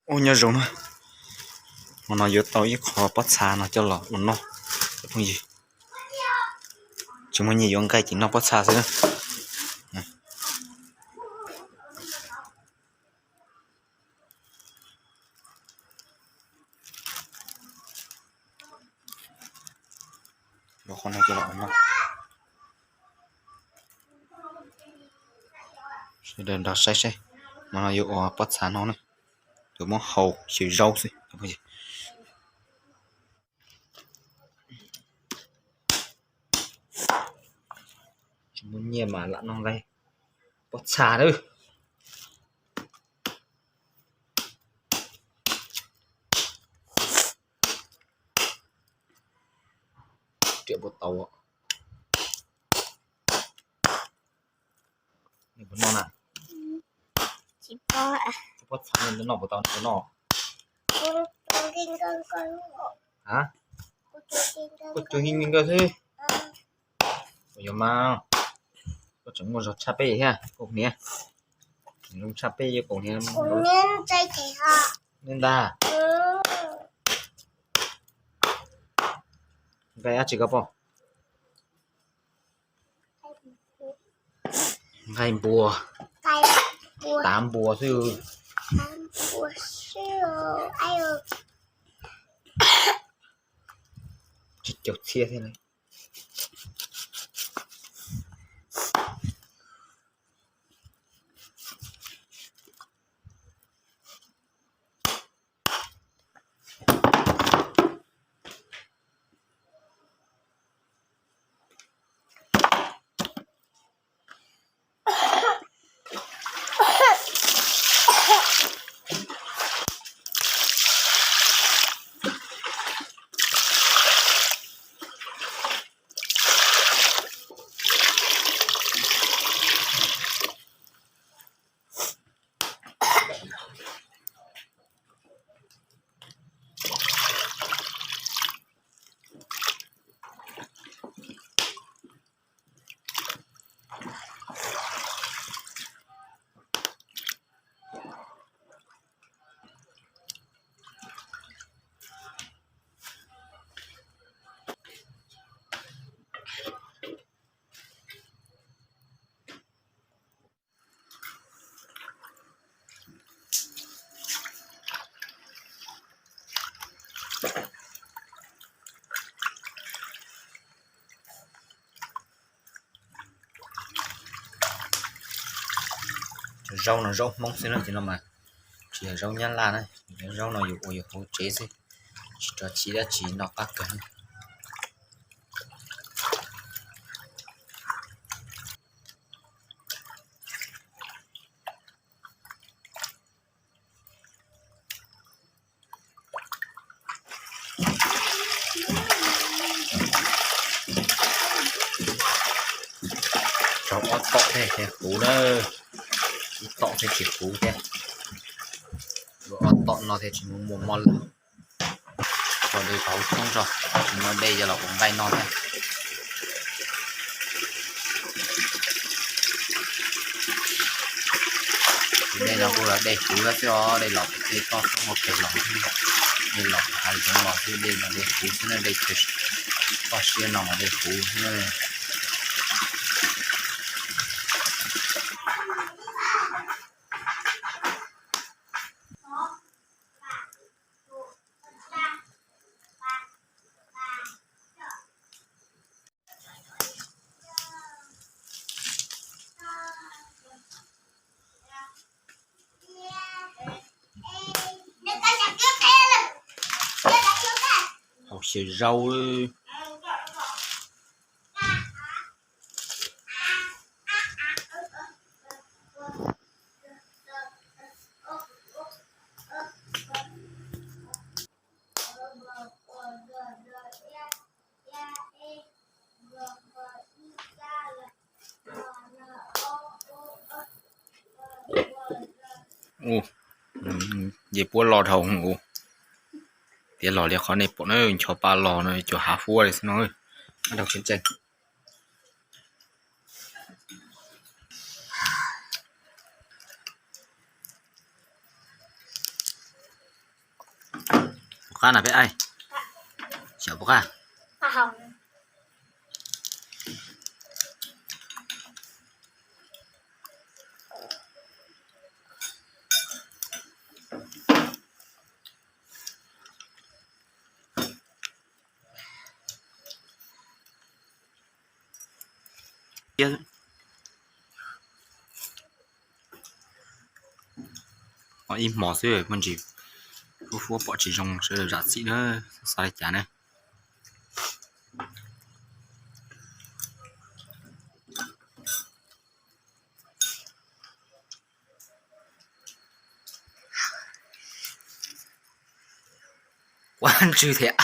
Ua nyob zoo na, hmo no yuav tau ib qho pob txha no coj los ua noj phooj ywg. Tsis muaj nyiaj yuav nqaij ces noj pob txha xwb na. Qhov no coj los ua noj. Sawv daws nrog saib saib, hmo no yuav ua pob txha no na, yuav muab hau xyaw zaub xwb. Tsis muaj nyiaj mas lam noj nqaij pob txha na. Riam puas tau? Noj na. Pob txha noj puas tau noj? Koj tsuas nkees nkees xwb. Yuav mas, koj tseem muaj zog tshaj peb thiab kaus hniav. Zoo tshaj peb yuav kaus hniav. Nej ntag. Nqaij dab tsi koj pom? Nqaij npua. Tav npua xwb. Tsis caum txhiab thiab na. Cov zaub no zaub Hmoob xwb na, cov no mas tsis yog zaub Nyab Laj na, cov zaub no yus ua yus hauv tsev xwb, tsis rau txhiab dab tsi, noj qab kawg. Rau ob tom thiaj huv na, ib tom thiaj tsis huv thiab. Ob tom no thiaj tsis muaj muaj mob lawm. Tso dej rau hauv tshoob tso, tsis muaj dej coj los ua nqaij noj thiab. Dej no kuj yog dej huv xwb os, dej los dej toj toob hauv pes los, dej los hav zoov los xwb, dej no dej huv xwb na, dej chaw toj siab no mas dej huv xwb na. Hau xyaw zaub. Ces puab los dhau ua, tias los li qhov nej pom na, ncho pa los no cov hav huab li xwb no. Dhau tseeb tseeb. Qab na peb aim. Xyov puas qab. Ib hmo xwb muaj ntsis, huab huab pom tsis zoo sawv daws zam txim na, xav li cas ne. Ua ntswg thiab.